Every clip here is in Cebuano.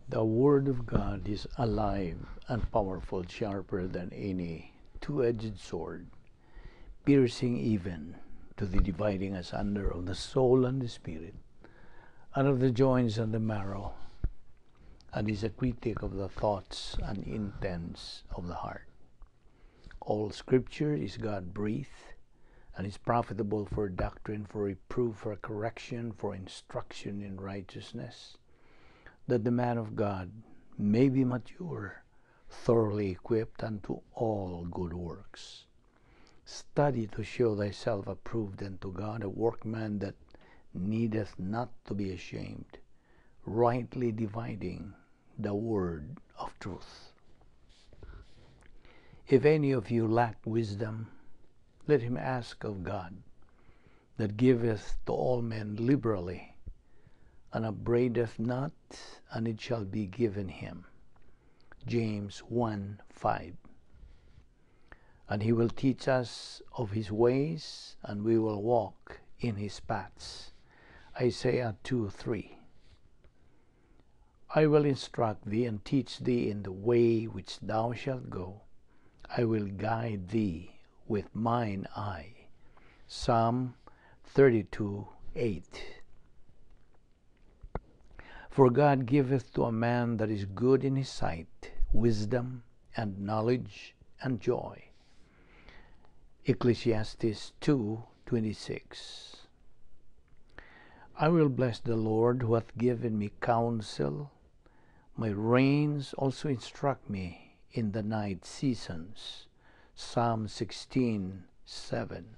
The Word of God is alive and powerful, sharper than any two-edged sword, piercing even to the dividing asunder of the soul and the spirit, and of the joints and the marrow, and is a critic of the thoughts and intents of the heart. All Scripture is God-breathed and is profitable for doctrine, for reproof, for correction, for instruction in righteousness, that the man of God may be mature, thoroughly equipped unto all good works. Study to show thyself approved unto God, a workman that needeth not to be ashamed, rightly dividing the word of truth. If any of you lack wisdom, let him ask of God, that giveth to all men liberally, and upbraideth not, and it shall be given him. James 1:5. And he will teach us of his ways, and we will walk in his paths. Isaiah 2:3. I will instruct thee and teach thee in the way which thou shalt go. I will guide thee with mine eye. Psalm 32:8. For God giveth to a man that is good in his sight wisdom and knowledge and joy. Ecclesiastes 2:26. I will bless the Lord who hath given me counsel. My reins also instruct me in the night seasons. Psalm 16:7.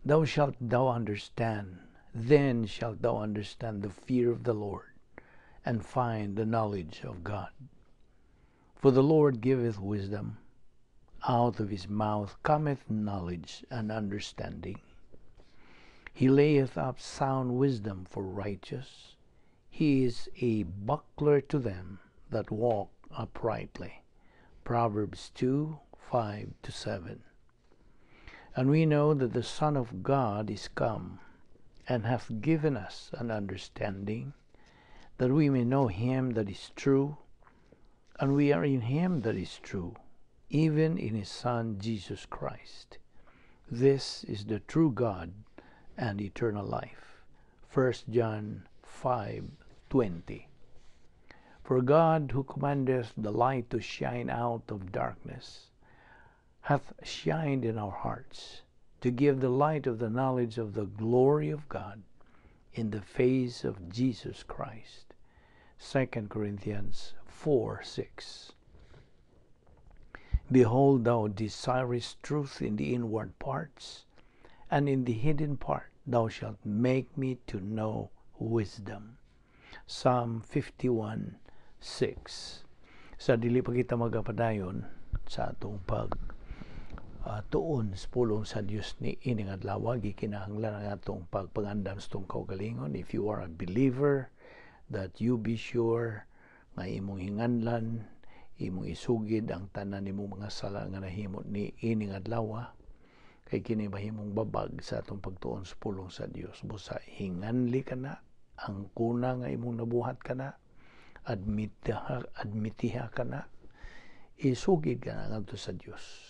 Thou shalt thou understand, then shalt thou understand the fear of the Lord, and find the knowledge of God. For the Lord giveth wisdom, out of his mouth cometh knowledge and understanding. He layeth up sound wisdom for righteous. He is a buckler to them that walk uprightly. Proverbs 2:5-7. And we know that the Son of God is come, and hath given us an understanding, that we may know him that is true, and we are in him that is true, even in his Son Jesus Christ. This is the true God and eternal life. 1 John 5:20. For God, who commandeth the light to shine out of darkness, hath shined in our hearts, to give the light of the knowledge of the glory of God in the face of Jesus Christ. 2 Corinthians 4:6. Behold, thou desirest truth in the inward parts, and in the hidden part thou shalt make me to know wisdom. Psalm 51:6. Sa dili pa kita magapadayon sa atong pag tuon sa pulong sa Dios ni ining adlaw, gikinahanglan ang atong pagpangandam sa atong kaugalingon. If you are a believer, that you be sure nga imong hinganlan, imong isugid ang tanan nimong mga sala nga nahimo ni ining adlaw, kay kini mahimong babag sa atong pagtuon sa pulong sa Dios. Busa hinganli ka na ang kuna nga imong nabuhat ka na, admitiha ka na, isugid ka na ngadto sa Dios.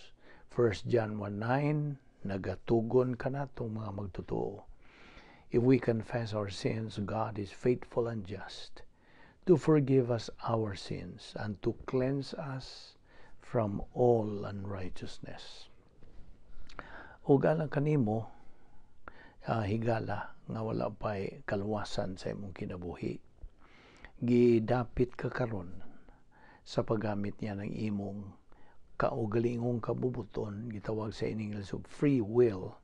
1 John 1:9, nagatugon ka na itong mga magtotoo. If we confess our sins, God is faithful and just to forgive us our sins and to cleanse us from all unrighteousness. Ug alang kanimo, higala nga wala pa'y kaluwasan sa imong kinabuhi, gidapit ka karon sa paggamit niya ng imong kaugalingong kabubuton, gitawag sa Ingles og free will,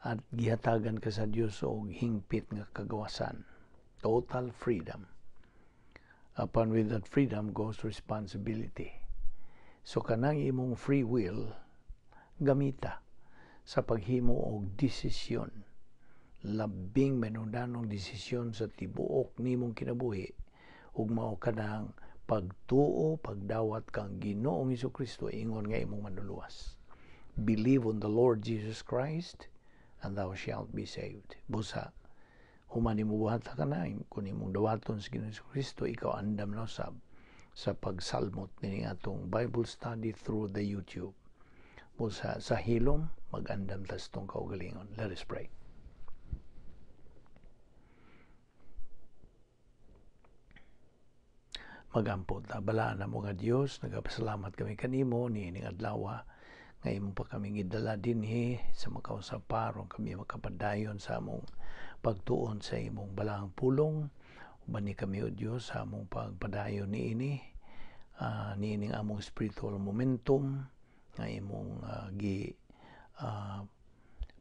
at gihatagan ka sa Dios og hingpit nga kagawasan, total freedom. Upon with that freedom goes responsibility. So kanang imong free will, gamita sa paghimo og desisyon, labing manundanong desisyon sa tibuok nimong kinabuhi, ug mao kanang pagtuo, pagdawat kang Ginoong Kristo ingon nga imong manluluwas. Believe on the Lord Jesus Christ and thou shalt be saved. Busa Human nimo buhata kana, kung imong dawaton sa Ginoong Kristo, ikaw andam na usab sa pagsalmot nining atong Bible study through the YouTube. Busa sa hilom, mag-andam ta sa atong kaugalingon. Let us pray. Magampo ta. Balaan na mo nga Dios, nagapasalamat kami kanimo niining adlaw nga imo pa kami gidala dinhi sa makausap aron kami makapadayon sa among pagtuon sa imong balaang pulong. Uban ni kami, o Dios, sa among pagpadayon niini, niining among spiritual momentum nga imong gi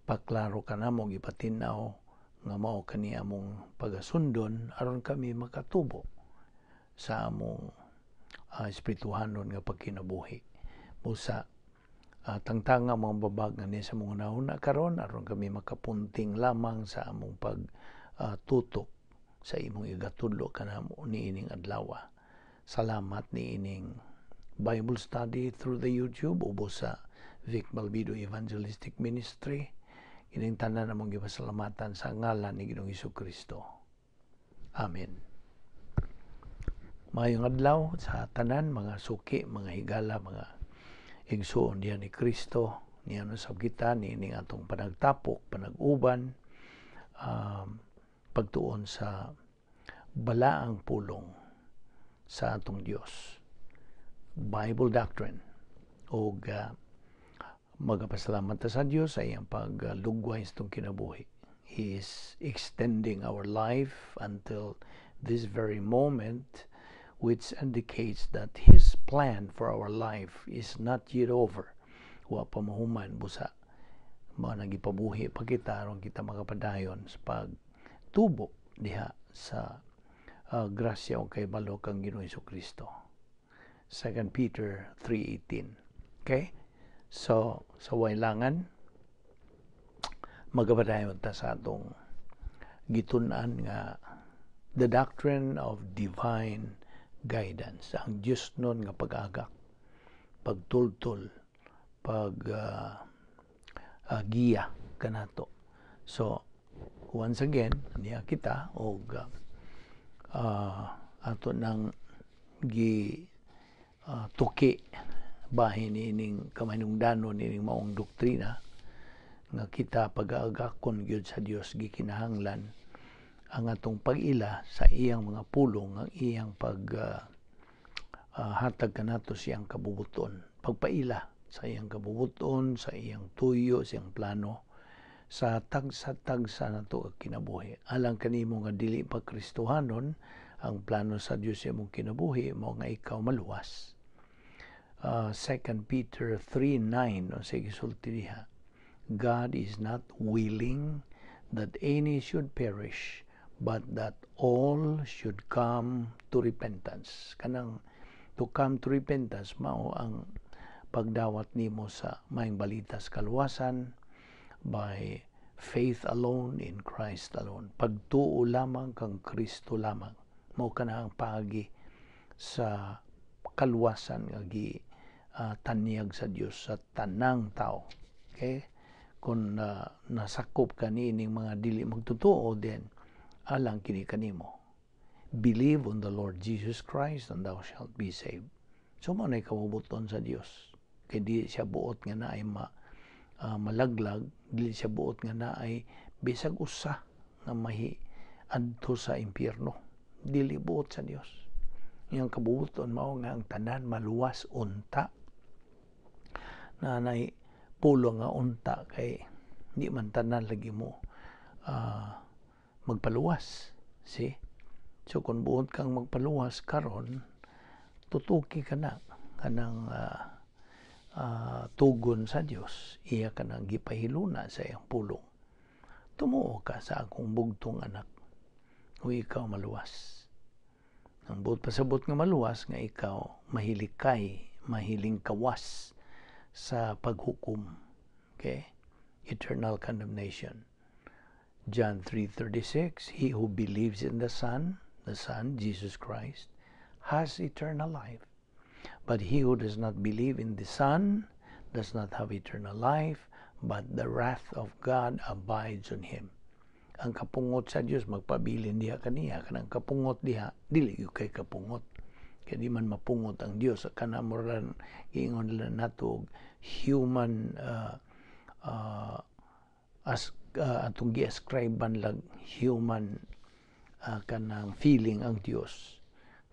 paklaro kanamo, gipatin-aw nga mao kani among pagasundon aron kami makatubo sa among espirituhanon nga pagkinabuhi. Busa tangtanga mga babag nga ni sa mga una karon aron kami makapunting lamang sa among pagtutok sa imong igatudlo kanamo niining adlaw. Salamat niining Bible study through the YouTube ubos sa Vic Balbido Evangelistic Ministry. Ining tanan among gipasalamatan sa ngalan ni Ginoong Kristo. Amen. Maayong adlaw sa tanan, mga suki, mga higala, mga igsuon diha ni Kristo. Niya usab kita niining atong panagtapok, panag-uban, pagtuon sa balaang pulong sa atong Dios. Bible doctrine. Og magapasalamat ta sa Dios sa iyang paglugway sa atong kinabuhi. He is extending our life until this very moment, which indicates that His plan for our life is not yet over. Wa pa mahuman, busa mao nang gipabuhi pa kita aron kita makapadayon sa pagtubo diha sa grasya o kahibalo kang Ginoong Kristo. 2 Peter 3:18. Okay? So, sa wailangan, magapadayon ta sa atong gitun-an nga the doctrine of divine guidance, ang Diyos nun nga pag-agak, pagtultol, pag giya kanato. So, once again, niya kita og ato nang gi tuki bahin niining kamahinungdanon niining maong doktrina nga kita pag-aagakon gyud sa Dios gikinahanglan ang atong pag-ila sa iyang mga pulong, ang iyang pag hatag kanato siyang kabubuton, pagpaila sa iyang kabubuton, sa iyang tuyo, sa iyang plano sa tagsa-tagsa nato kinabuhi. Alang kanimo nga dili pa Kristohanon, ang plano sa Dios sa imong kinabuhi mao nga ikaw maluwas. 2 Peter 3:9, no, sa gisulti diha, God is not willing that any should perish, but that all should come to repentance. Kanang to come to repentance mao ang pagdawat nimo sa maayong balita sa kaluwasan by faith alone in Christ alone. Pagtuo lamang kang Kristo lamang. Mao kana ang paagi sa kaluwasan nga gi tanyag sa Dios sa tanang tao. Okay? Kung nasakop ka niining mga dili magtotoo, then alang kini kanimo. Believe on the Lord Jesus Christ and thou shalt be saved. So mao nay kabubuton sa Dios. Kay di siya buot nga naay malaglag, dili siya buot nga naay bisag usa nga mahi adto sa impyerno. Dili buot sa Dios. Iyang kabubuton mao nga ang tanan maluwas unta. Na nay pulo nga unta kay di man tanan lagi mo magpaluwas. See? So kung buot kang magpaluwas karon, tutuki ka na kanang tugon sa Dios, iya ka nang gipahiluna sa iyang pulong. Tumuo ka sa akong bugtong anak, o ikaw maluwas. Ang buot pasabot nga maluwas nga ikaw mahilikay, mahiling kawas sa paghukom. Okay? Eternal condemnation. John 3:36, he who believes in the Son, Jesus Christ, has eternal life. But he who does not believe in the Son does not have eternal life, but the wrath of God abides on him. Ang kapungot sa Dios magpabilin diha kaniya. Kanang kapungot diha, dili gyud kay kapungot. Kay di man mapungot ang Dios. Kana mura giingon nila nato human as atong gi-ascribe lang human kanang feeling ang Dios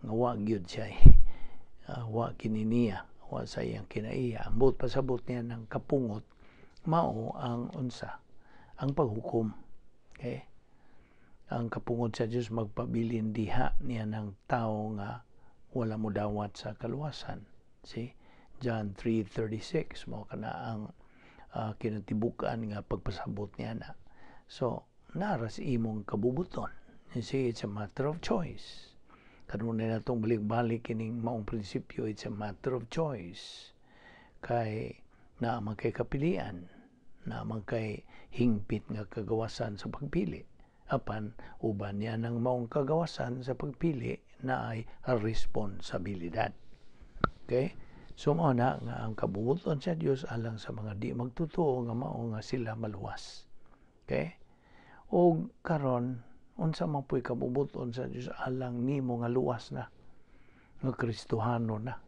nga wa gyud siya, wa kini niya, wa sa iyang kinaiya. Ang buot pasabot niya ng kapungot mao ang unsa? Ang paghukom. Okay, ang kapungot sa Dios magpabilin diha niya ng tao nga wala mo dawat sa kaluwasan. See John 3:36. Mao kana ang kinatibuk-an nga pagpasabot niya na. So nara sa imong kabubuton. You see, it's a matter of choice. Kanunay na itong balik-balik kining maong prinsipyo. It's a matter of choice. Kay naa man kay kapilian, naa man kay hingpit nga kagawasan sa pagpili. Apan uban niya ng maong kagawasan sa pagpili na ay responsibilidad. Okay? So mao na nga ang kabubuton sa Dios alang sa mga di magtotoo nga mao nga sila maluwas. Okay? O karon, unsa man po'y kabubuton sa Dios alang nimo nga luwas na, nga Kristohano na,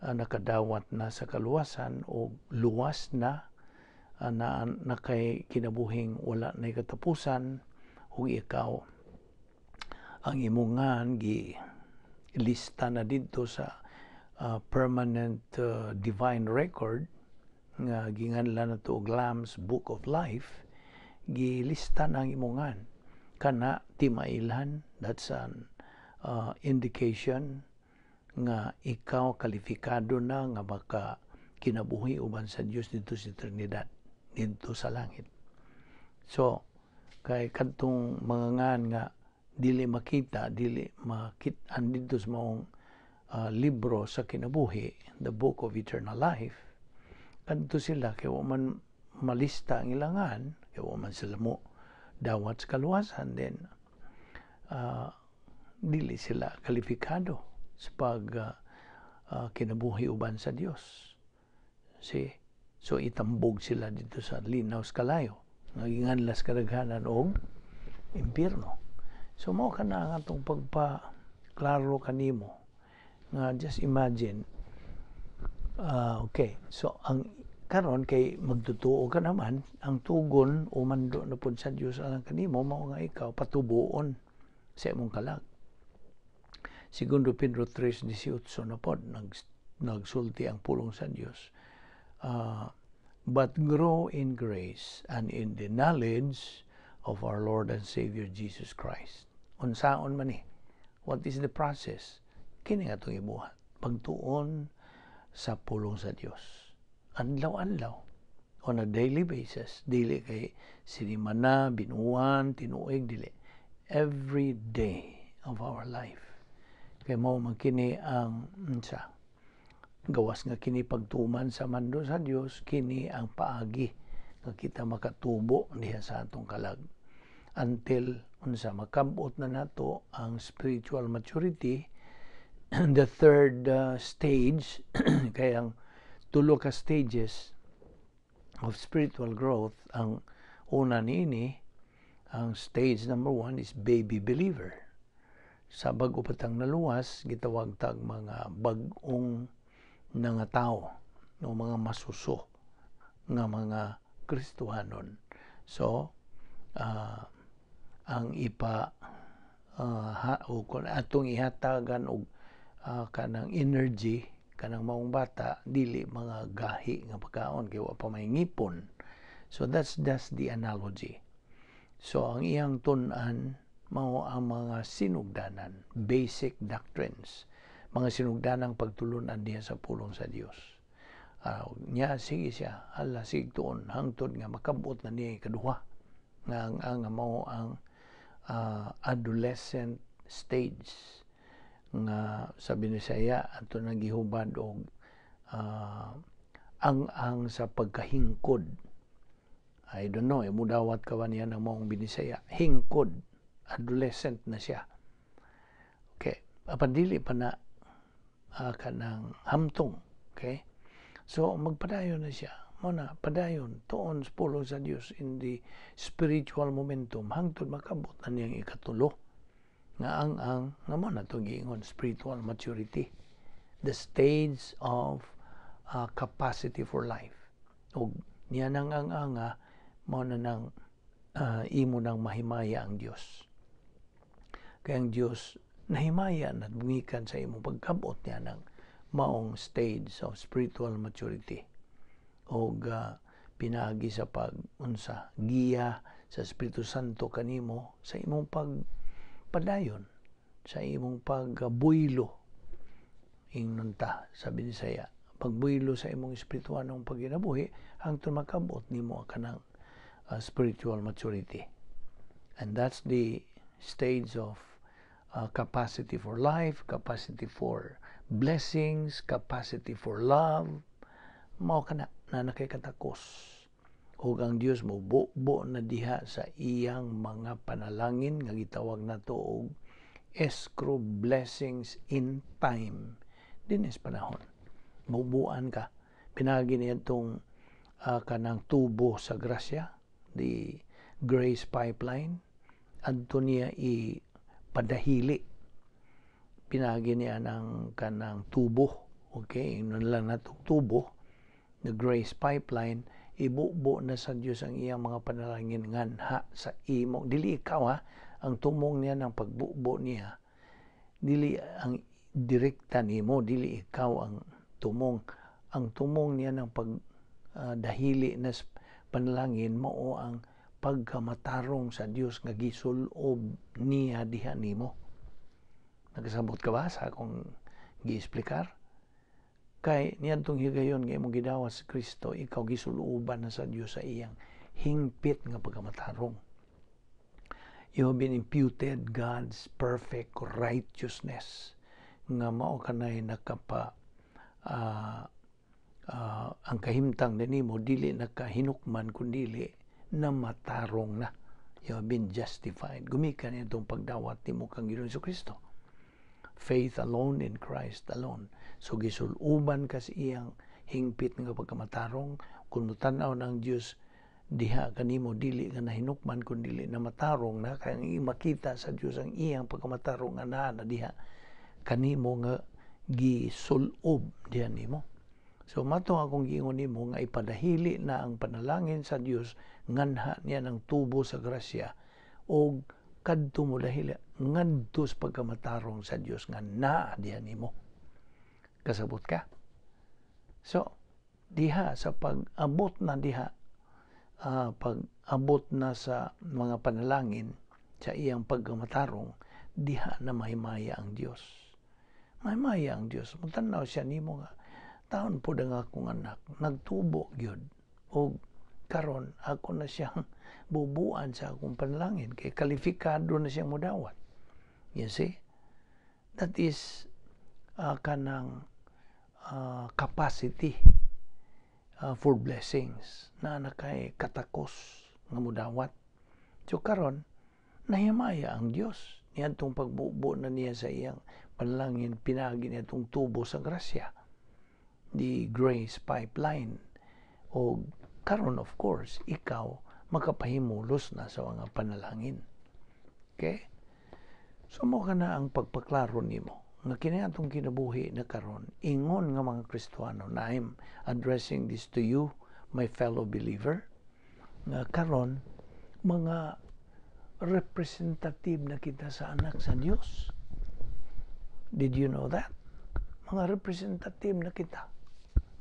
nakadawat na sa kaluwasan o luwas na, na, na kay kinabuhing wala na katapusan, ug ikaw ang imong ngan gi lista na didto sa permanent divine record nga ginganlan nato og Lamb's Book of Life? Gilista na ang imong ngan kana, timailhan. That's an indication nga ikaw kalifikado na nga maka kinabuhi uban sa Dios didto sa eternidad, didto sa langit. So kay kadtong mga ngan nga dili makita, dili makit-an didto sa maong libro sa kinabuhi, the book of eternal life, kadto sila kay wa man malista ang ilangan, kay wa man sila mo dawat sa kaluwasan, then dili sila kalifikado sa pag kinabuhi uban sa Dios. See? So itambog sila didto sa linaw sa kalayo nga ginganlan kadaghanan og impierno. So mao kana ang atong pagpa klaro kanimo nga just imagine. Okay, so ang karon kay magtotoo ka naman, ang tugon o mando na pud sa Dios alang kanimo mao nga ikaw patubuon sa imong kalag. Segundo Pedro 3:18 na pod nagsulti ang pulong sa Dios. "But grow in grace and in the knowledge of our Lord and Savior Jesus Christ." Unsaon man ni? What is the process? Kini nga atong ibuhat. Pagtuon sa pulong sa Dios. Adlaw-adlaw, on a daily basis. Dili kay sinimana, binuan, tinuig, dili. Every day of our life. Kay mao man kini ang unsa, gawas nga kini pagtuman sa mando sa Dios, kini ang paagi nga kita makatubo diha sa atong kalag until unsa, makabot na nato ang spiritual maturity, the third stage. Kay ang tulo ka stages of spiritual growth, ang una niini, ang stage number one is baby believer. Sa bag-o pa tang naluwas, gitawag tag mga bag-ong nga tao o mga masuso nga mga Kristohanon. So ang ipa ha, o kung atong ihatagan og kanang energy kanang maong bata, dili mga gahi nga pagkaon kay wa pa may ngipon. So that's just the analogy. So ang iyang tun-an mao ang mga sinugdanan, basic doctrines, mga sinugdanang pagtulunan diha sa pulong sa Dios. Nya sige siya, hala, sige tuon hangtod nga makabot na niya ikaduha nga ang mao ang adolescent stage nga sa Binisaya ato nang gihubad og ang sa pagkahingkod. I don't know, mudawat ka ba niya ng maong Binisaya? Hingkod, adolescent na siya. Okay, apan dili pa na kanang hamtong. Okay, so magpadayon na siya. Mao na padayon tuon sa pulong sa Dios in the spiritual momentum hangtod makabot na niyang ikatulo nga ang nga mao na to giingon spiritual maturity, the stage of capacity for life. Ug niya nang ang nga mao na nang imo nang mahimaya ang Dios, kay ang Dios nahimaya na gikan sa imong pagkabot niya ng maong stage of spiritual maturity og pinaagi sa pag unsa giya sa Espiritu Santo kanimo sa imong pagpadayon, sa imong pagbuylo, ingnon ta sa Binisaya, pagbuylo sa imong espirituanong pagkinabuhi hangtod makabot nimo kanang spiritual maturity. And that's the stage of capacity for life, capacity for blessings, capacity for love. Mao kana na nakay katakos ug ang Dios mo bubo na diha sa iyang mga panalangin nga gitawag nato og escrow blessings in time. Dinis panahon mubuan ka pinagi niadtong kanang tubo sa grasya, the grace pipeline. Adto niya i padahili pinagi niya ng kanang tubo, okay, ingnon lang nato tubo, the grace pipeline. Ibubo na sa Dios ang iyang mga panalangin nganha sa imo. Dili ikaw ha ang tumong niya ng pagbubo niya, dili ang direkta nimo, dili ikaw ang tumong. Ang tumong niya ng pag dahili na panalangin mao ang pagkamatarong sa Dios nga gisulob niya diha nimo. Nagasabot ka ba sa akong giexplikar? Kay niadtong higayon nga imong gidawat sa Kristo, ikaw gisuloban na sa Dios sa iyang hingpit nga pagkamatarong. You have been imputed God's perfect righteousness nga mao kanay nakapa ang kahimtang nimo dili nakahinukman kundili na matarong na. You have been justified gumikan itong pagdawat nimo kang Ginoong Kristo. Faith alone in Christ alone. So gisuloban ka sa iyang hingpit nga pagkamatarong. Kung motan-aw ng Dios diha kanimo, dili nga nahinukman kun dili na matarong na, kay makita sa Dios ang iyang pagkamatarong nga naa na diha kanimo nga gisulob diha nimo. So mato akong giingon nimo nga ipadahili na ang panalangin sa Dios nganha niya ng tubo sa grasya og kadto mo dahili ngadto sa pagkamatarong sa Dios nga naa diha nimo. Kasabot ka? So diha sa pag-abot na diha, pag-abot na sa mga panalangin sa iyang pagkamatarong, diha na mahimaya ang Dios. Mahimaya ang Dios, mutanaw siya nimo nga taon pod ang akong anak, nagtubo gyud, og karon ako na siyang bubuan sa akong panalangin kay kalifikado na siyang modawat. You see, that is kanang capacity for blessings na nakay katakos nga mudawat. So karon nahimaya ang Dios niadtong pagbubo na niya sa iyang panalangin pinagi niadtong tubo sa grasya, the grace pipeline. O karon, of course, ikaw makapahimulos na sa mga panalangin. Okay, so mao kana ang pagpaklaro nimo nga kini atong kinabuhi na karon ingon nga mga Kristohano na I'm addressing this to you, my fellow believer, nga karon mga representative na kita sa anak sa Dios. Did you know that? Mga representative na kita.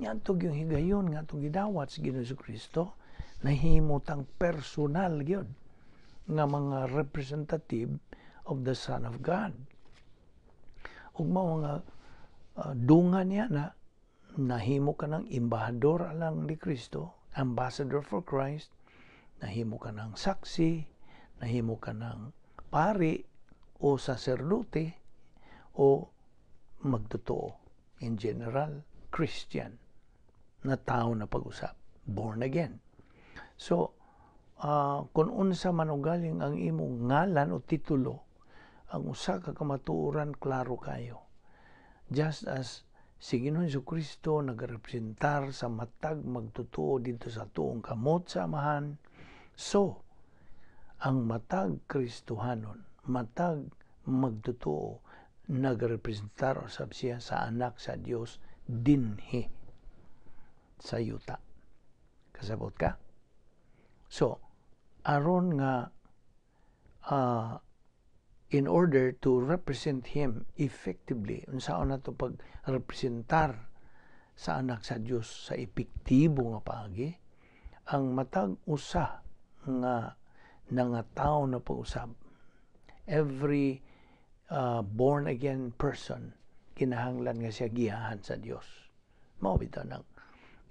Ngadto yung higayon nga atong gidawat sa Ginoo Kristo, nahimo tang personal gyud nga mga representative of the Son of God. Ug mao nga dungan niya na nahimo ka ng embahador alang ni Kristo, ambassador for Christ, nahimo ka ng saksi, nahimo ka ng pari o saserdote o magtotoo, in general, Christian na tao na pag-usap, born again. So, kung unsa man galing ang imong ngalan o titulo, ang usa ka kamatuoran klaro kayo. Just as Si Ginoong Kristo nagarepresentar sa matag magtotoo dito sa tuong kamot sa Amahan. So, ang matag Kristohanon, matag magtotoo, nagarepresentar usab siya sa anak sa Dios dinhi sa yuta. Kasabot ka? So, aron nga in order to represent him effectively, unsaon nato pag-representar sa anak sa Dios sa epektibo nga paagi, ang matag usa nga nangatawo na pag-usab, every born again person, kinahanglan nga siya giyahan sa Dios. Mao bitaw nang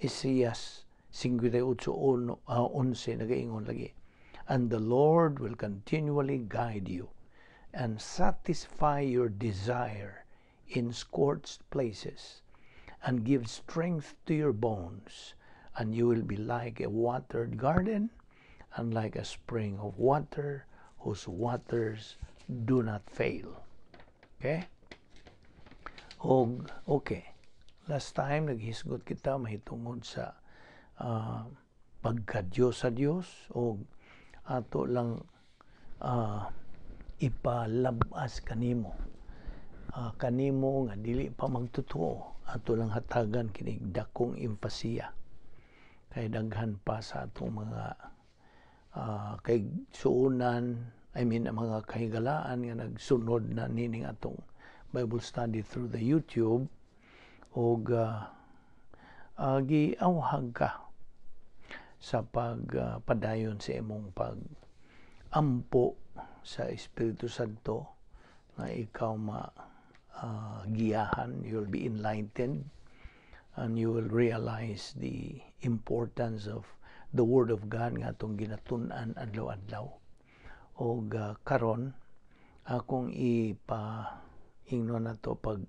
Isaias 58:11 nagaingon lagi, "And the Lord will continually guide you and satisfy your desire in scorched places and give strength to your bones, and you will be like a watered garden and like a spring of water whose waters do not fail." Okay? Og okay. Last time naghisgot kita mahitungod sa pagka-Diyos sa Dios og ato lang ipalabas kanimo, kanimo nga dili pa magtotoo, ato lang hatagan kinig dakong empasiya kay daghan pa sa atong mga kay suunan, I mean, ang mga kahigalaan nga nagsunod na nining atong Bible study through the YouTube og giawhag ka sa pagpadayon sa imong pag ampo sa Espiritu Santo nga ikaw ma giyahan. You'll be enlightened and you will realize the importance of the Word of God nga atong ginatun-an adlaw-adlaw. Og karon akong ipa ingnon nato pag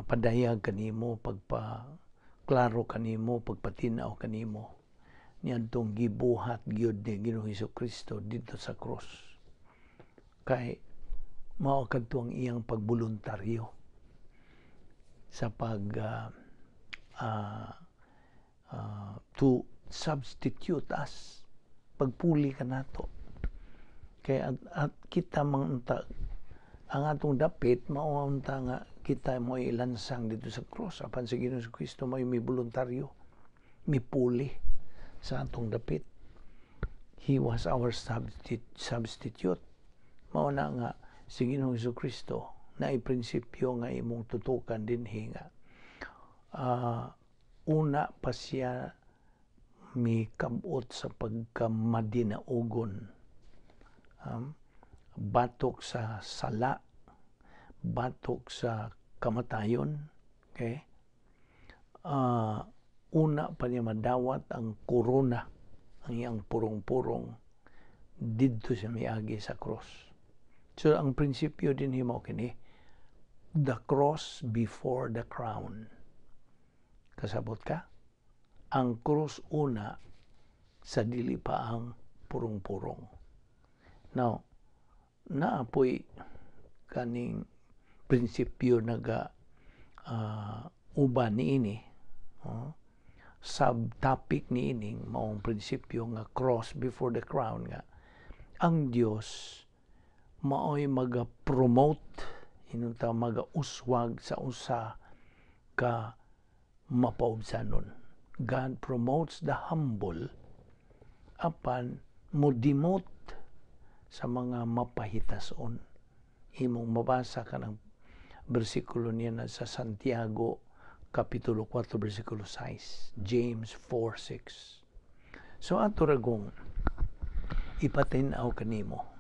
padayag kanimo, pagpa klaro kanimo, pagpatin-aw kanimo niadtong gibuhat gyud ni Ginoong Kristo didto sa cross, kay mao kadto ang iyang pagboluntaryo sa pag to substitute us, pagpuli kanato, kay at kita mang unta ang atong dapit mao unta nga kita mo ilansang didto sa cross, apan sa Ginoong Kristo mao may boluntaryo mipuli sa atong dapit. He was our substitute. Mao na nga si Ginoong Kristo na prinsipyo nga imong tutukan dinhi nga una pa siya mikabot sa pagkamadinaugon, batok sa sala, batok sa kamatayon, okay? Una pa niya madawat ang korona, ang iyang purong-purong, didto siya miagi sa cross. So ang prinsipyo dinhi mao kini: the cross before the crown. Kasabot ka? Ang cross una sa dili pa ang purong-purong. Now, naapoy kaning prinsipyo naga uban niini, oh, subtopic niining maong prinsipyo nga cross before the crown, nga ang Dios maoy maga-promote, inunta maga-uswag sa usa ka mapaubsanon. God promotes the humble apan mo demote sa mga mapahitason. Imong mabasa kanang bersikulo niya na sa Santiago Kapitulo 4 bersikulo 6, James 4:6. So ato ragong ipatin-aw kanimo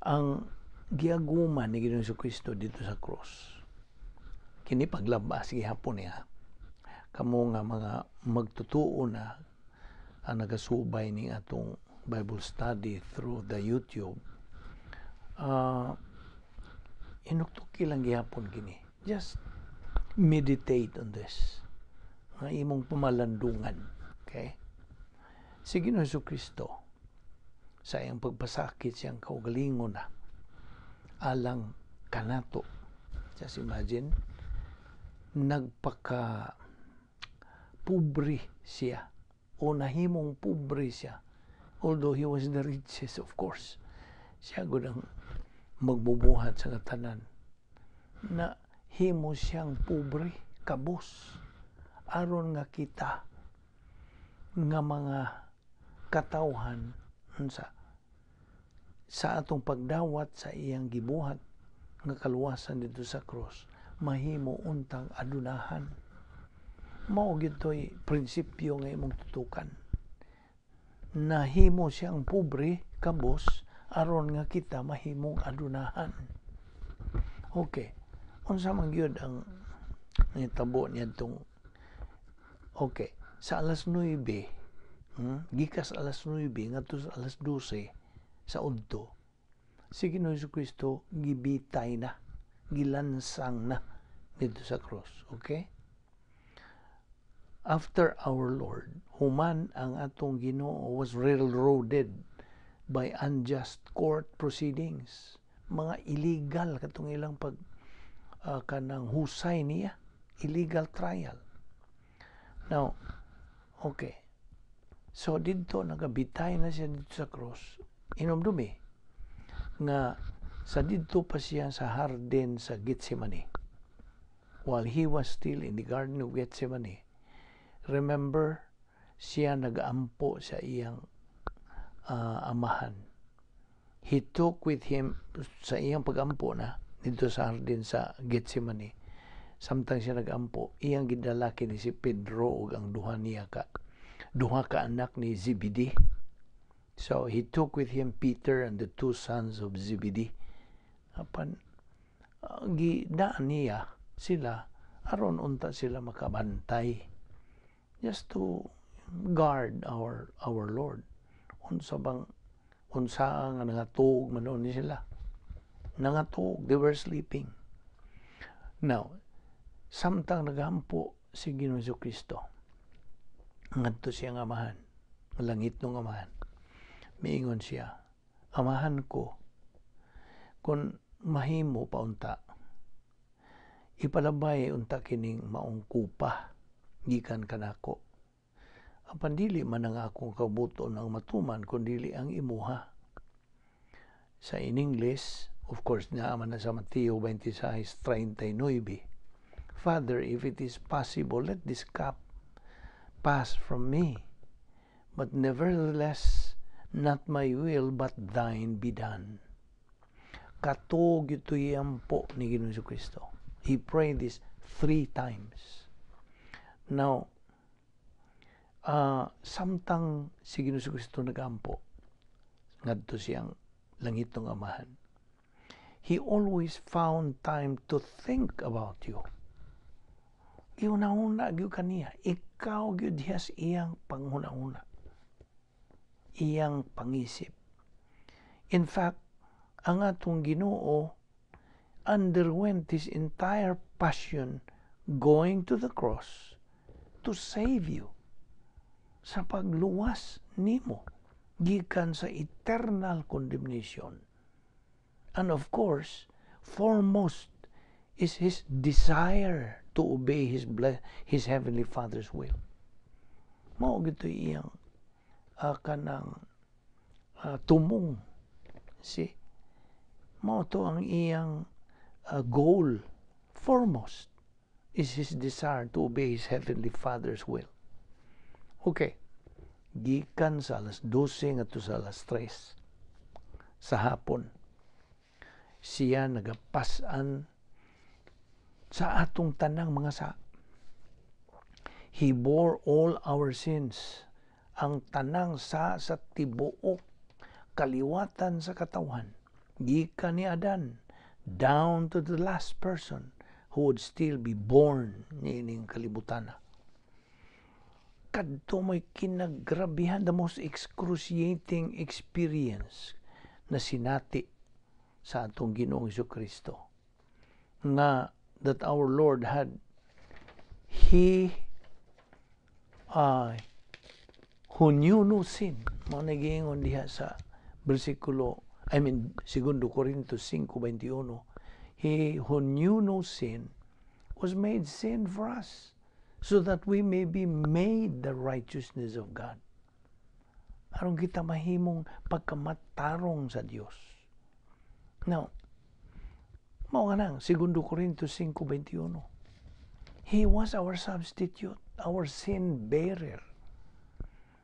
ang giaguma ni Ginoong Kristo didto sa cross. Kini paglabas gihapon niya kamo nga mga magtutuo na ang nagasubay ning atong Bible study through the YouTube. Hinuktuki lang gihapon kini. Just meditate on this. Nga imong pamalandungan. Okay? Si Ginoong Kristo sa iyang pagpasakit siyang kaugalingon na alang kanato. Just imagine, nagpaka pobre siya o nahimong pobre siya, although he was the richest, of course. Siya gud ang magbubuhat sa tanan. Na himo siyang pobre kabos aron nga kita nga mga katawhan, unsa, sa atong pagdawat sa iyang gibuhat nga kaluwasan didto sa cross, mahimo untang adunahan. Mao gyud to'y prinsipyo nga imong tutukan. Nahimo siyang pobre kabos aron nga kita mahimong adunahan. Okay, unsa man gyud ang nitabo niadtong, okay, sa alas 9, gikas alas 9 ngadto sa alas 12 sa udto, si Ginoong Kristo gibitay na, gilansang na didto sa cross. Okay, after our Lord, human ang atong Ginoo, was railroaded by unjust court proceedings, mga illegal katong ilang pag kanang husay niya, illegal trial. Now, okay, so didto nagabitay na siya didto sa cross. Hinumdumi nga sa didto pa siya sa hardin sa Gethsemane, while he was still in the Garden of Gethsemane, remember, siya nagaampo sa iyang Amahan. He took with him sa iyang pagampo na didto sa hardin sa Gethsemane. Samtang siya nagampo, iyang gidala kini si Pedro ug ang duha ka anak ni Zebedee. So he took with him Peter and the two sons of Zebedee. Apan gidaan niya sila aron unta sila makabantay, just to guard our Lord. Unsa bang unsa nga nangatuog man ni sila, nangatuog, they were sleeping. Now, samtang nagampo si Ginoong Kristo ngadto siya nga Amahan, langit nung Amahan, miingon siya, "Amahan ko, kung mahimo pa unta, ipalabay unta kining maong kupa gikan kanako. Apan dili man ang akong kabubut-on ang matuman, kundi ang imuha." Sa in English, of course, naa man na sa Mateo 26:39, "Father, if it is possible, let this cup pass from me. But nevertheless, not my will, but thine be done." Kato gyud po ni Ginoong Kristo. He prayed this three times. Now, samtang si Ginoong Kristo nagampo ngadto siyang langit ng Amahan, he always found time to think about you. Gihuna-huna gyud kaniya. Ikaw gyud diha sa iyang panghuna-huna, iyang pangisip. In fact, ang atong Ginoo underwent his entire passion going to the cross to save you, sa pagluwas nimo gikan sa eternal condemnation. And of course, foremost is his desire to obey his heavenly Father's will. Mao gyud iyang kanang tumong. See? Mao to ang iyang goal. Foremost is his desire to obey his heavenly Father's will. Okay. Gikan sa alas 12 ngadto sa alas 3 sa hapon, siya nagapas-an sa atong tanang mga sa. He bore all our sins. Ang tanang sa tibuok kaliwatan sa katawhan. Gikan ni Adan down to the last person who would still be born niining kalibutan. Kadto may kinagrabihan, the most excruciating experience na sinati sa atong Ginoong Kristo nga that our Lord had. He who knew no sin, mao nagiingon diha sa bersikulo, I mean, segundo Corintios 5:21. He who knew no sin was made sin for us, so that we may be made the righteousness of God. Aron kita mahimong pagkamatarong sa Dios. Now, mao nga nang 2 Corintios 5:21. He was our substitute, our sin bearer.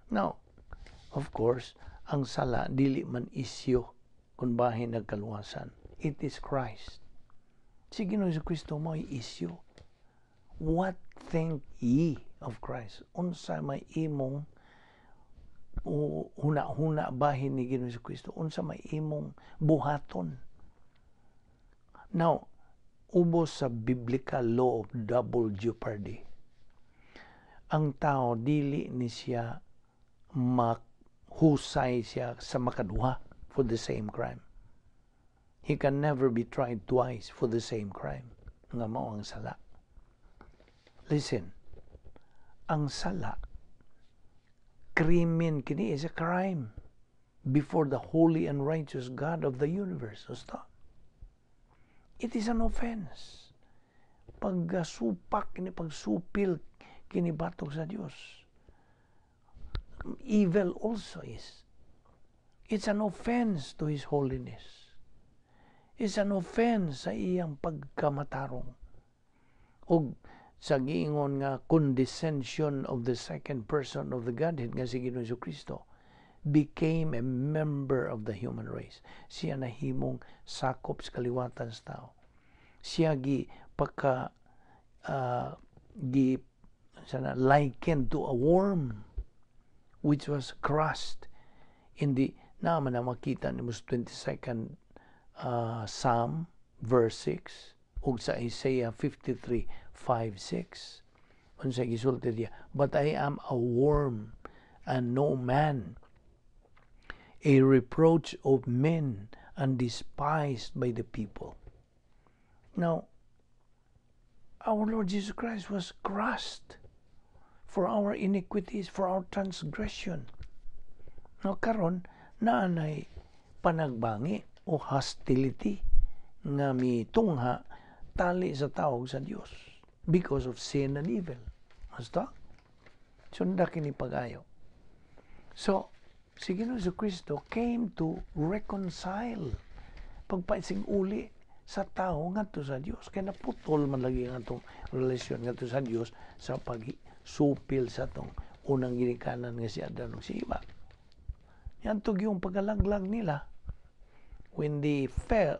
Now, of course, ang sala dili man isyu kung bahin nagkaluwasan. It is Christ. Si Ginoong Kristo mo'y isyu. What think ye of Christ? Unsa may imong huna-huna bahin ni Ginoong Kristo? Unsa may imong buhaton? Now, ubos sa biblical law of double jeopardy, ang tao dili ni siya mahusay siya sa makaduha for the same crime. He can never be tried twice for the same crime nga mao ang sala. Listen, ang sala, krimen kini, is a crime before the holy and righteous God of the universe. Basta. It is an offense. Pagsupak kini, pagsupil kini batok sa Dios. Evil also is. It's an offense to His holiness. It's an offense sa iyang pagkamatarong. Og sa giingon nga condescension of the second person of the Godhead nga si Ginoong Kristo became a member of the human race. Siya nahimong sakop sa kaliwatan sa tao. Siya gi pagka gi sana likened to a worm which was crushed in the naman na makita ni 22nd Psalm verse 6 ug sa Isaiah 53:5 6. Unsa gisulti diya? "But I am a worm and no man, a reproach of men and despised by the people." Now, our Lord Jesus Christ was crushed for our iniquities, for our transgression. Now, karon naanay panagbangi o hostility nga mitungha tali sa tawag sa Dios because of sin and evil. Basta? Sunda kini pagayo. So, si Ginoong Kristo came to reconcile, pagpaisig uli sa tao ngadto sa Dios, kay naputol man lagi ang atong relasyon ngadto sa Dios sa pagsupil sa atong unang ginikanan nga si Adan ug si Eva. Yan yung pagkalaglag nila when they fell,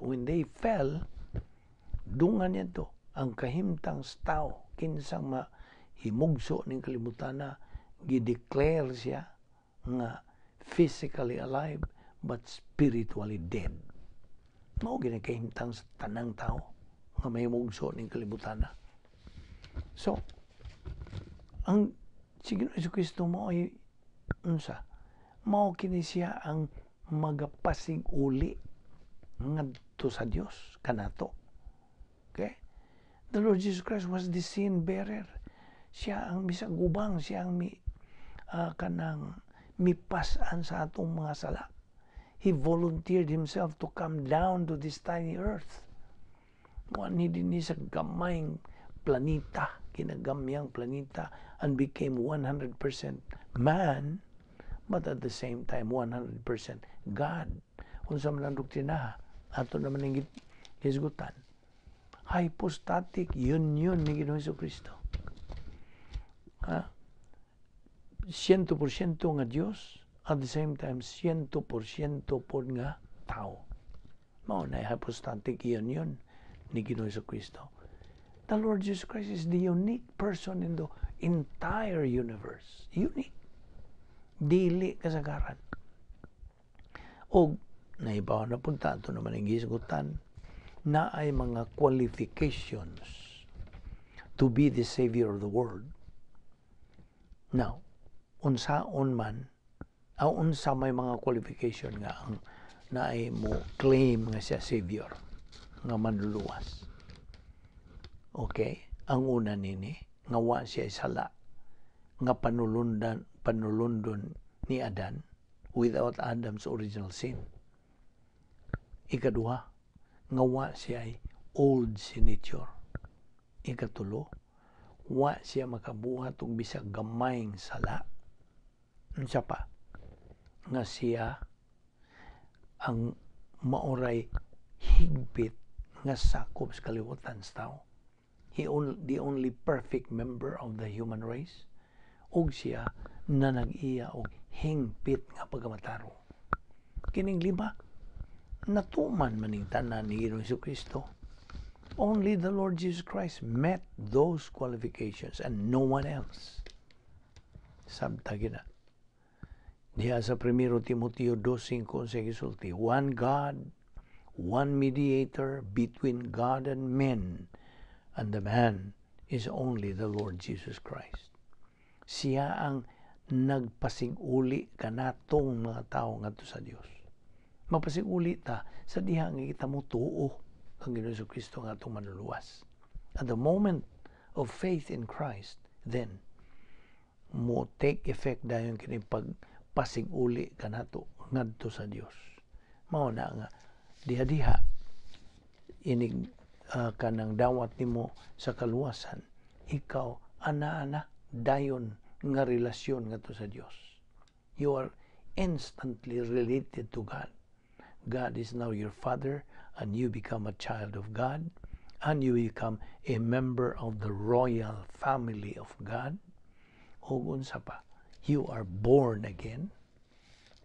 dungan to ang kahimtang sa tao, kinsang mahimugso ning kalibutana, gi-declare siya nga physically alive but spiritually dead. Mao gini kahimtang sa tanang tao nga mahimugso ning kalibutana. So, ang si Ginoong Kristo mo ay unsa? Mao kini siya ang magapasig uli ngadto sa Dios kanato. Okay? The Lord Jesus Christ was the sin bearer. Siya ang misagubang, siya ang mi kanang mipas-an sa atong mga sala. He volunteered himself to come down to this tiny earth. Muanhi dinhi sa gamayng planeta, kinagamyang planeta, and became 100% man, but at the same time 100% God. Unsa man ang doktrina, ato naman ang hisgutan. Hypostatic union ni Ginoong Kristo. Ha? 100% nga Diyos, at the same time, 100% pod nga tao. Mao na hypostatic union ni Ginoong Kristo. The Lord Jesus Christ is the unique person in the entire universe. Unique. Dili kasagaran. Og naibaw na punta ato naman ang gisgutan na ay mga qualifications to be the savior of the world. Now, unsaon man aw unsa may mga qualification nga ang naay mo claim nga siya savior nga manluluwas? Okay, ang una nini nga wa siya sala nga panulundan panulundon ni Adan, without Adam's original sin. Ikaduha, nga wa siya ay old sin nature. Ikatulo, wa siya makabuhat og bisag gamayng sala. Unsa pa? Nga siya ang maoray higpit nga sakop sa kalibutan sa tao. The only perfect member of the human race. Ug siya na nag-iya og hingpit nga pagkamatarong. Kining lima, natuman maning tanan ni Ginoong Kristo. Only the Lord Jesus Christ met those qualifications and no one else. Sabta gina. Diha sa 1 Timoteo 2:5 sa gisulti, "One God, one mediator between God and men, and the man is only the Lord Jesus Christ." Siya ang nagpasig-uli kanatong mga tao ngadto sa Dios. Mapasig-uli ta sa diha nga kita mo tuo ang Ginoong Kristo nga atong manluluwas. At the moment of faith in Christ, then mo take effect dayon kini pagpasig-uli kanato ngadto sa Dios. Mao na nga diha-diha inig kanang dawat nimo sa kaluwasan, ikaw ana-ana dayon nga relasyon ngadto sa Dios. You are instantly related to God. God is now your Father, and you become a child of God, and you become a member of the royal family of God. Ug unsa pa, you are born again.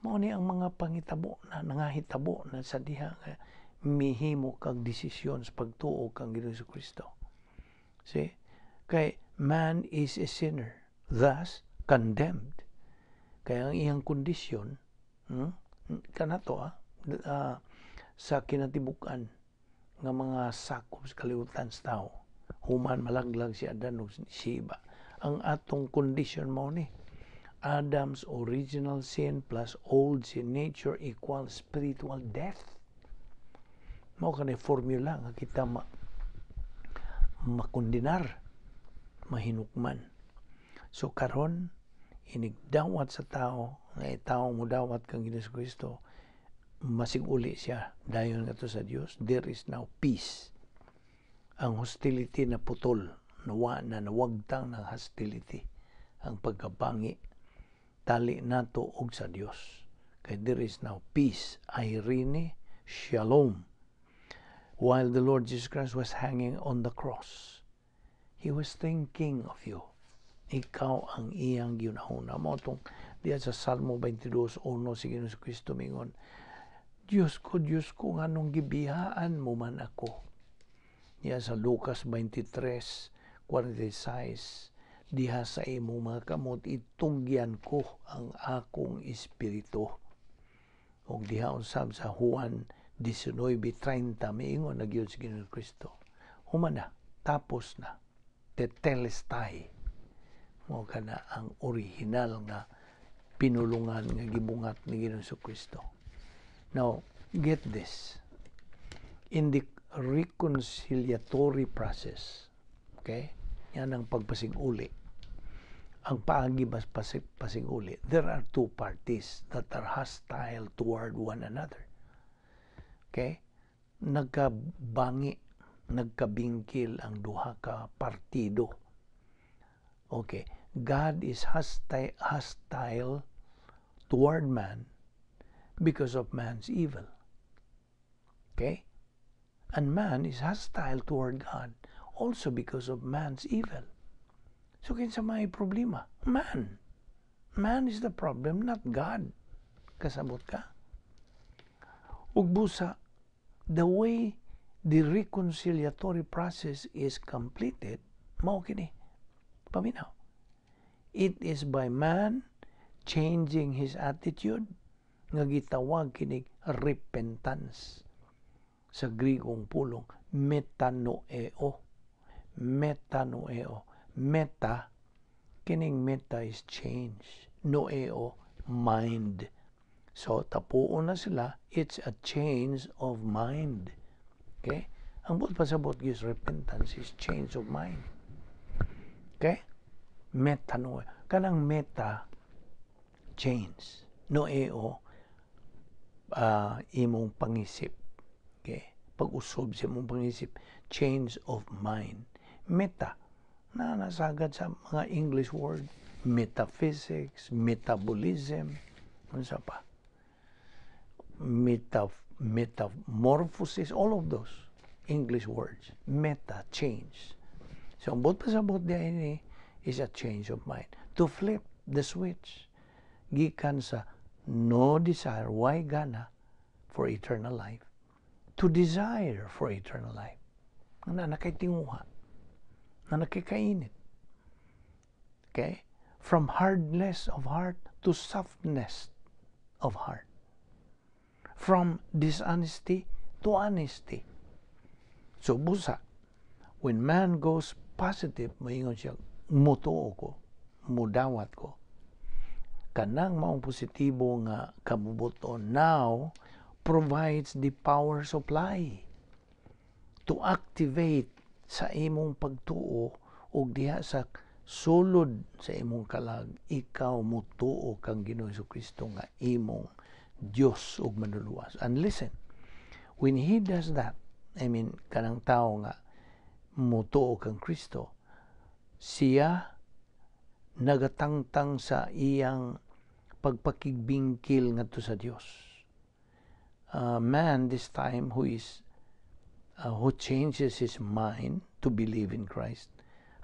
Mao ni ang mga pangitabo na nangahitabo na sa diha nga mihimo kag desisyon sa pagtuo kang Ginoong Kristo. See? Kay man is a sinner, thus condemned. Kaya ang iyang kondisyon, kanato sa kinatibuk-an nga mga sakop sa kalibutan sa tao, human malaglag si Adan ug si Eva. Ang atong kondisyon mao ni Adam's original sin plus old sin nature equals spiritual death. Mao kani formula nga kita makondenar, mahinukman. So karon, inigdawat sa tao nga tao mo dawat kang Ginoong Kristo, masiguli siya dayon ngadto sa Dios. There is now peace. Ang hostility na putol, nawa na, nawagtang ng hostility, ang pagkabangi tali nato og sa Dios, kay there is now peace, eirene, shalom. While the Lord Jesus Christ was hanging on the cross, he was thinking of you. Ikaw ang iyang gihunahuna. Mao tong diya sa Salmo 22:1 si Ginoong Kristo mingon, "Diyos ko, Diyos ko, nganong gibihaan mo man ako?" Diya sa Lucas 23:46, "Diha sa imong mga kamot itugyan ko ang akong espiritu." Ug diha usab sa Juan 19:30 miingon na gyud si Ginoong Kristo, "Human na, tapos na, tetelestai." Mao kana ang original nga pinulungan nga gibungat ni Ginoong Kristo. Now, get this. In the reconciliatory process, okay? Yan ang pagpasig-uli. Ang paagi bas pasig-uli, there are two parties that are hostile toward one another. Okay? Nagkabangi, nagkabingkil ang duha ka partido. Okay. God is hostile toward man because of man's evil. Okay? And man is hostile toward God also because of man's evil. So kinsa may problema? Man. Man is the problem, not God. Kasabot ka? Ug busa, the way the reconciliatory process is completed, mao kini. Paminaw. It is by man changing his attitude nga gitawag kinig repentance. Sa Grigong pulong, metanoeo. Metanoeo. Meta, kining meta is change. Noeo, mind. So, tapuon na sila, it's a change of mind. Okay? Ang buot pasabot is repentance is change of mind. Okay? Metanoia. Kanang meta, change. Noeo, imong pangisip. Okay? Pag-usob sa imong pangisip, change of mind. Meta, na nasagad sa mga English word, metaphysics, metabolism, ano sa pa? Metamorphosis, all of those English words. Meta, change. So, ang buot pasabot diha ini is a change of mind. To flip the switch. Gikan sa no desire, way gana for eternal life, to desire for eternal life. Naa na kay tinguha. Naa na kay kainit. Okay? From hardness of heart to softness of heart. From dishonesty to honesty. So, busa, when man goes positive, maingon siya, "Mutuo ko, mudawat ko." Kanang maong positibo nga kabubuton now provides the power supply to activate sa imong pagtuo ug diha sa sulod sa imong kalag, ikaw mutuo kang Ginoo Kristo nga imong Dios ug Manluluwas. And listen, when he does that, I mean, kanang tao nga mutuo kang Kristo, siya nagatangtang sa iyang pagpakigbingkil ngadto sa Dios. Man this time who changes his mind to believe in Christ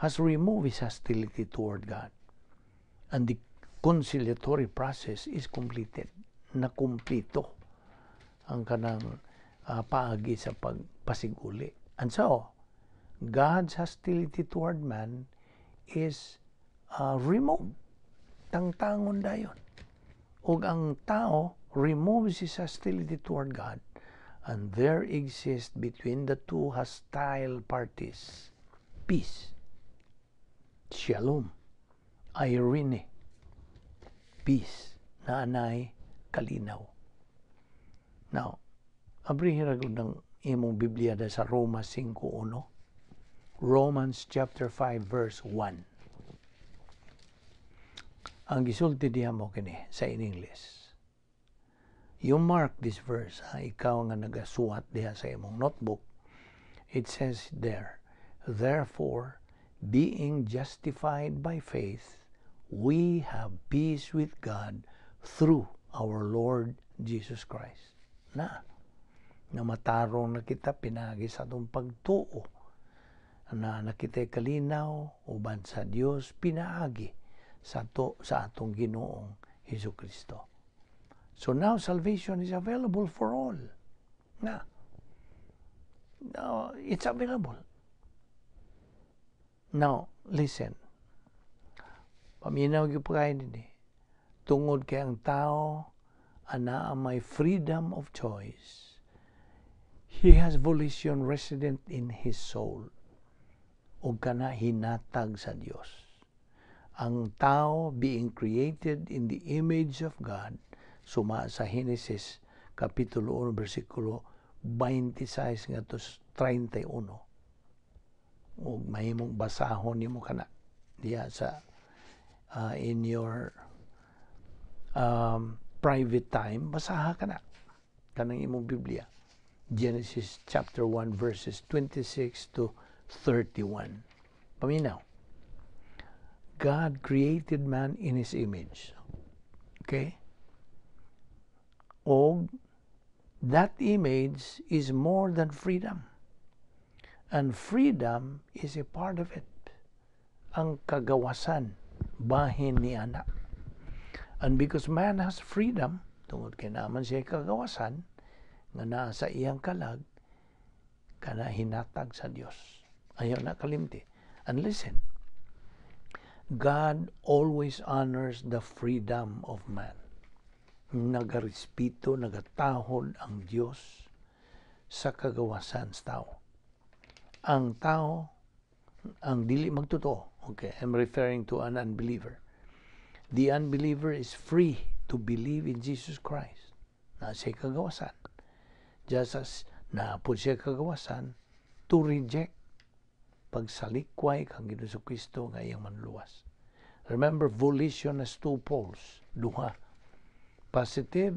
has removed his hostility toward God. And the conciliatory process is completed. Nakumplito ang kanang paagi sa pagpasiguli. And so, God's hostility toward man is removed. Tangtangon dayon. Ug ang tao removes his hostility toward God, and there exists between the two hostile parties peace. Shalom. Irene. Peace. Naanay kalinaw. Now, abrihin ra ng imong Biblia da sa Roma 5.1. Romans chapter 5 verse 1. Ang gisulti diha mao kini sa in English. You mark this verse, ha? Ikaw nga nagasuwat diha sa imong notebook. It says there, "Therefore, being justified by faith, we have peace with God through our Lord Jesus Christ." Na, namatarong na kita pinaagi sa atong pagtuo naa na kita'y kalinaw uban sa Dios pinaagi sa atong Ginoong Hesus Kristo. So now salvation is available for all. Na. Now, it's available. Now, listen. Paminaw gyud pa kayo dinhi. Tungod kay ang tao anaa may freedom of choice. He has volition resident in his soul. Ug kana hinatag sa Dios. Ang tao, being created in the image of God, suma sa Genesis kapitulo 1 bersikulo 26 ngadto 31, ug mahimong basahon nimo kana diha sa in your private time. Basaha kana kanang imong Biblia, Genesis chapter 1 verses 26 to 31. Paminaw. God created man in His image, okay? Og that image is more than freedom. And freedom is a part of it. Ang kagawasan, bahin ni ana. And because man has freedom, tungod kay naa man siya kagawasan, nga naa sa iyang kalag, kana hinatag sa Dios. Ayaw na kalimti. And listen, God always honors the freedom of man. Nagarespeto, nagatahod ang Dios sa kagawasan sa tao. Ang tao, ang dili magtotoo, okay, I'm referring to an unbeliever. The unbeliever is free to believe in Jesus Christ. Naa siya kagawasan. Just as naa pod siya kagawasan to reject, pagsalikway kang Ginoong Kristo nga iyang Manluluwas. Remember, volition has two poles, duha. Positive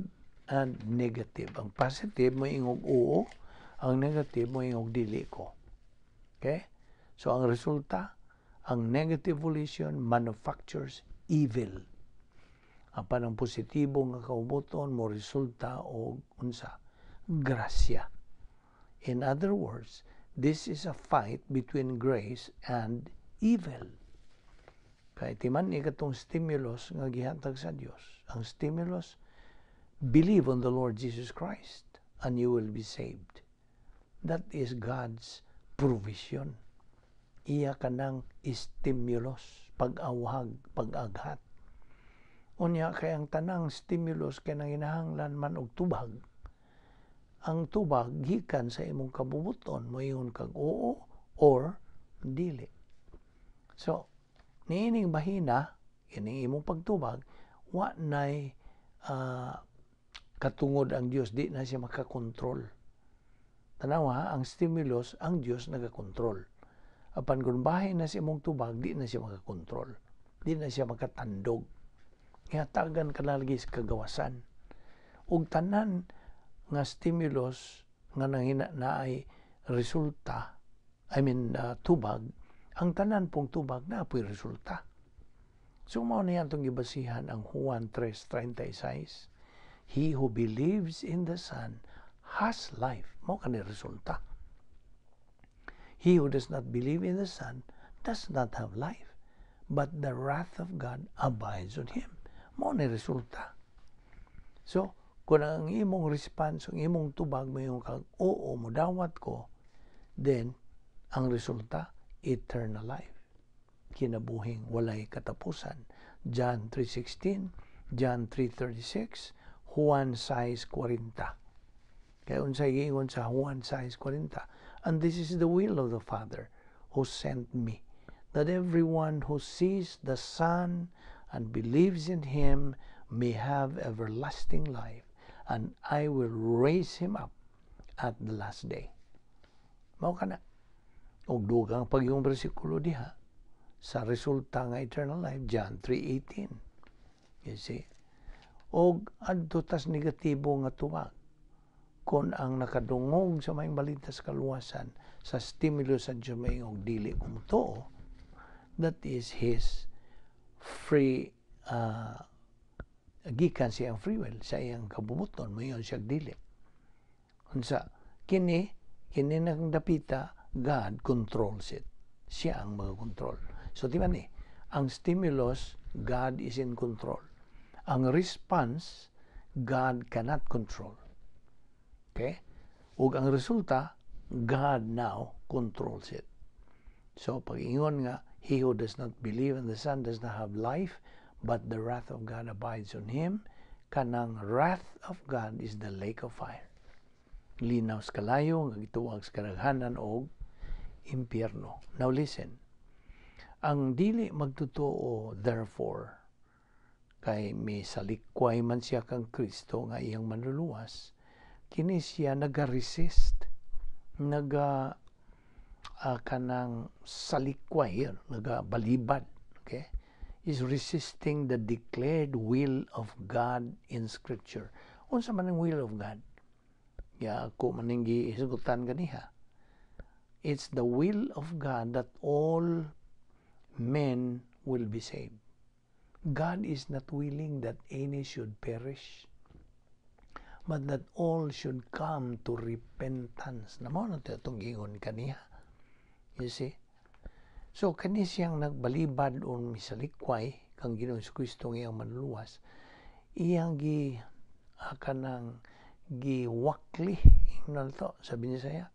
and negative. Ang positive moingog oo, Ang negative mo yung dili ko. Okay? So ang resulta, ang negative volition manufactures evil. Apan ang positibo nga kaubuton mo resulta og unsa? Grasya. In other words, this is a fight between grace and evil. Kay timan ni katong stimulus nga gihatag sa Dios. Ang stimulus, believe on the Lord Jesus Christ and you will be saved. That is God's provision. Iya kanang stimulus, pag-awhag, pag-aghat. Unya kay ang tanang stimulus kay nanginahanglan man og tubag. Ang tubag gikan sa imong kabubuton, moingon kag oo or dili. So, niining bahina, kining imong pagtubag, wa nay katungod ang Dios, di na siya makakontrol. Tanawa, ang stimulus, ang Dios nagakontrol. Apan kung bahin na sa imong tubag, di na siya makakontrol. Di na siya makatandog. Gihatagan ka na lagi sa kagawasan. Ug tanan nga stimulus nga nangina na ay resulta, I mean, tubag, ang tanan pong tubag na po'y resulta. So mao na yan itong gibasihan ang Juan 3:36. He who believes in the Son has life. Mao kani resulta. He who does not believe in the Son does not have life, but the wrath of God abides on him. Mao ni resulta. So, kung ang imong response, ang imong tubag mo yung kag oo, mo dawat ko, then ang resulta, eternal life. Kinabuhing walay katapusan. John 3:16, John 3:36, Juan 6:40. Kaya unsay giingon sa Juan 6:40? "And this is the will of the Father who sent me, that everyone who sees the Son and believes in him may have everlasting life, and I will raise him up at the last day." Mao kana. Og dugang pag yung bersikulo diha sa resulta nga eternal life, John 3:18. You see? Og adto tas negatibo nga tubag. Kung ang nakadungog sa maayong balita sa kaluwasan sa stimulus sa Diyos maingog dili ko motuo, that is his free, gikan sa iyang free will, sa iyang kabubuton, moingon siya dili. Unsa kini kini nang dapita, God controls it. Siya ang mga control. So di ba ni ang stimulus, God is in control. Ang response, God cannot control. Okay? Ug ang resulta, God now controls it. So pag ingon nga he who does not believe in the Son does not have life, but the wrath of God abides on him, kanang wrath of God is the lake of fire. Linaw sa kalayo nga gituwag sa kadaghanan og impyerno. Now listen. Ang dili magtotoo, therefore, kay misalikway man siya kang Kristo nga iyang manluluwas, kini siya naga-resist, naga kanang salikway, naga-balibad, okay? Is resisting the declared will of God in Scripture. Unsa man ang will of God? Ya ako maning gihisgutan ganiha. It's the will of God that all men will be saved. God is not willing that any should perish, but that all should come to repentance. Na mao na itong gingon kaniya. You see? So, kani siyang nagbalibad o misalikway kang Ginoong Kristo nga iyang manluluwas, iyang gi kanang giwakli ingnon to sabi niya saya,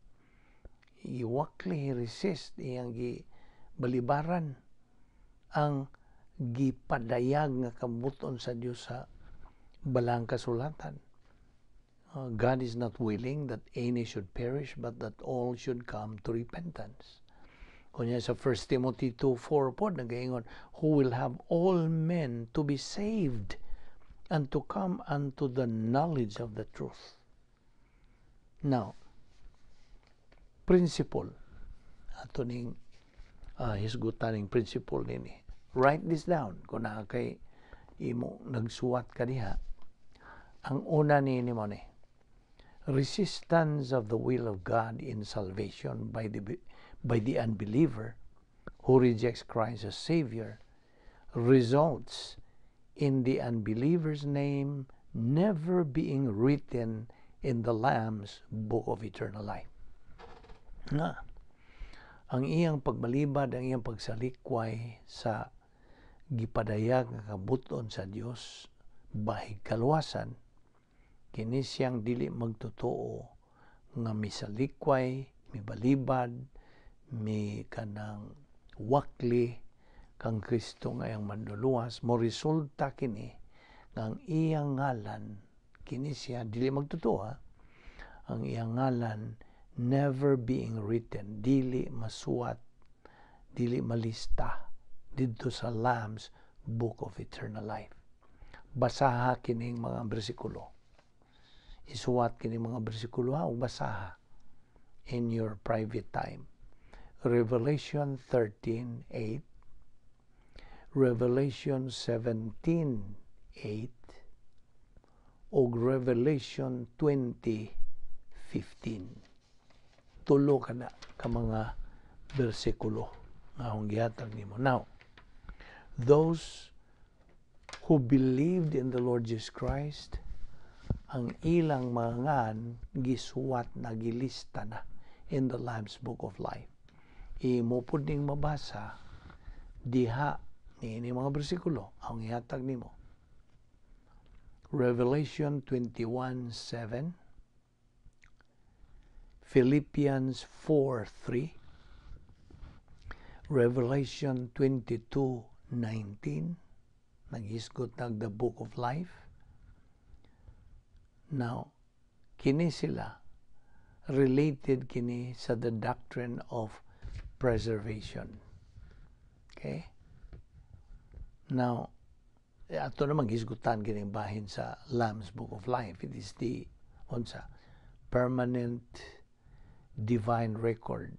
giwakli, he resist, iyang gi balibaran ang gipadayag nga kabuton sa Dios sa balang kasulatan. God is not willing that any should perish, but that all should come to repentance. Kunya sa 1 Timothy 2:4 po, nagaingon, who will have all men to be saved and to come unto the knowledge of the truth. Now, principle. Ato ning hisgutan ning principle nini. Write this down kung naa kay imo nagsuwat ka diha. Ang una ni mo ni, Resistance of the will of God in salvation by the unbeliever who rejects Christ as Savior results in the unbeliever's name never being written in the Lamb's Book of Eternal Life. Nga, ang iyang pagbalibad, ang iyang pagsalikway sa gipadayag nga kabut-on sa Dios bahig kaluwasan, kini siyang dili magtotoo nga misalikway, mibalibad, mi kanang wakli kang Kristo nga iyang manluluwas, mo resulta kini nga ang iyang ngalan, kini siya dili magtotoo ha, ang iyang ngalan never being written, dili masuwat, dili malista didto sa Lamb's Book of Eternal Life. Basaha kining mga bersikulo. Isuwat kining mga bersikulo ha, ug basaha in your private time. Revelation 13:8, Revelation 17:8, ug Revelation 20:15. Tulo ka na ka mga bersikulo nga akong gihatag nimo. Now, those who believed in the Lord Jesus Christ, ang ilang mga ngan gisuwat na, gilista na in the Lamb's Book of Life. Imo pud ning mabasa diha niini mga bersikulo ang ihatag nimo. Revelation 21:7, Philippians 4:3, Revelation 22:19, naghisgot nag the Book of Life. Now, kini sila related kini sa the doctrine of preservation. Okay? Now, ato naman hisgutan kining bahin sa Lamb's Book of Life. It is the unsa permanent divine record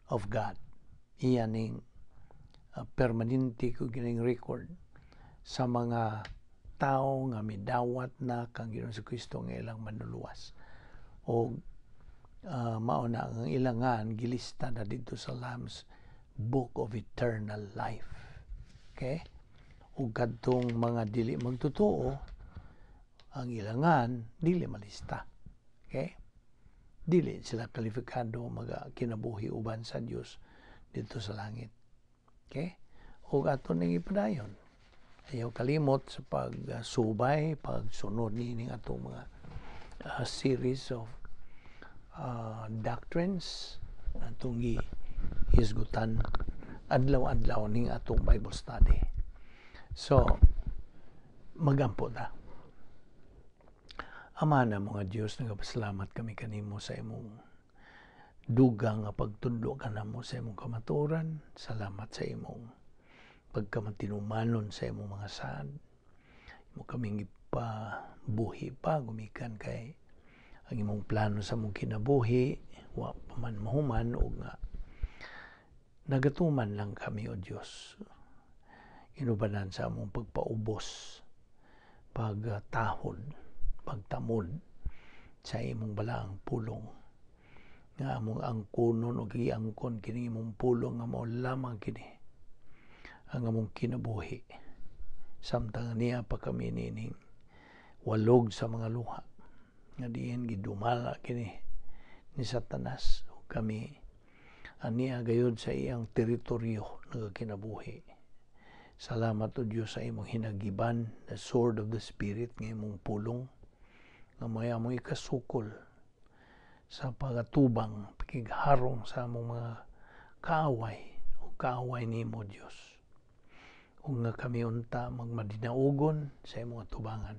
of God. Iya ning permanente ko kining record sa mga tao nga midawat na kang Ginoong Kristo nga ilang manluluwas. O mao na ang ilangan gilista na dito sa Lamb's Book of Eternal Life. Okay? Ug kadtong mga dili magtotoo, ang ilangan dili malista. Okay? Dili sila kalifikado maga kinabuhi uban sa Dios dito sa langit. Okay? Ug ato ning ipadayon. Ayaw kalimot sa pagsubay, pagsunod nining atong mga series of doctrines atong gihisgutan adlaw-adlaw ning atong Bible study. So, magampo ta. Ama na mga Diyos, nagapasalamat kami kanimo sa imong dugang nga pagtudlo kanamo sa imong kamatuoran. Salamat sa imong pagkamatinumanon sa imong mga saad. Imo kaming ipabuhi pa gumikan kay ang imong plano sa among kinabuhi wa pa man mahuman ug nga nagatuman lang kami, o Dios, inubanan sa among pagpaubos, pagtahod, pagtamod sa imong balaang pulong nga among angkonon o giangkon kini imong pulong nga mao lamang kini ang among kinabuhi samtang niya pa kami nining walog sa mga luha nga diin gidumala kini ni Satanas ug kami aniya gayud sa iyang teritoryo nagakinabuhi. Salamat, O Dios, sa imong hinagiban, the sword of the Spirit nga imong pulong nga may among ikasukol sa pagatubang pakigharong sa among mga kaaway o kaaway nimo, Dios, ug nga kami unta magmadinaugon sa imong atubangan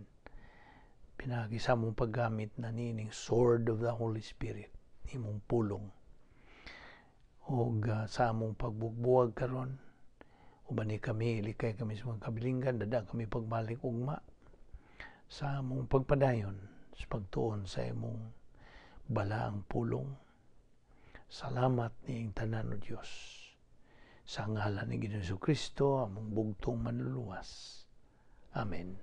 pinaagi sa among paggamit na nining sword of the Holy Spirit, imong pulong, ug sa among pagbugbuwag karon uban ni kami, likay kami sa mga kabilinggan, dada kami pagbalik ugma sa among pagpadayon sa pagtuon sa imong balaang pulong. Salamat niing tanan, O Dios, sa ngalan ni Ginoong Kristo, among bugtong manluluwas. Amen.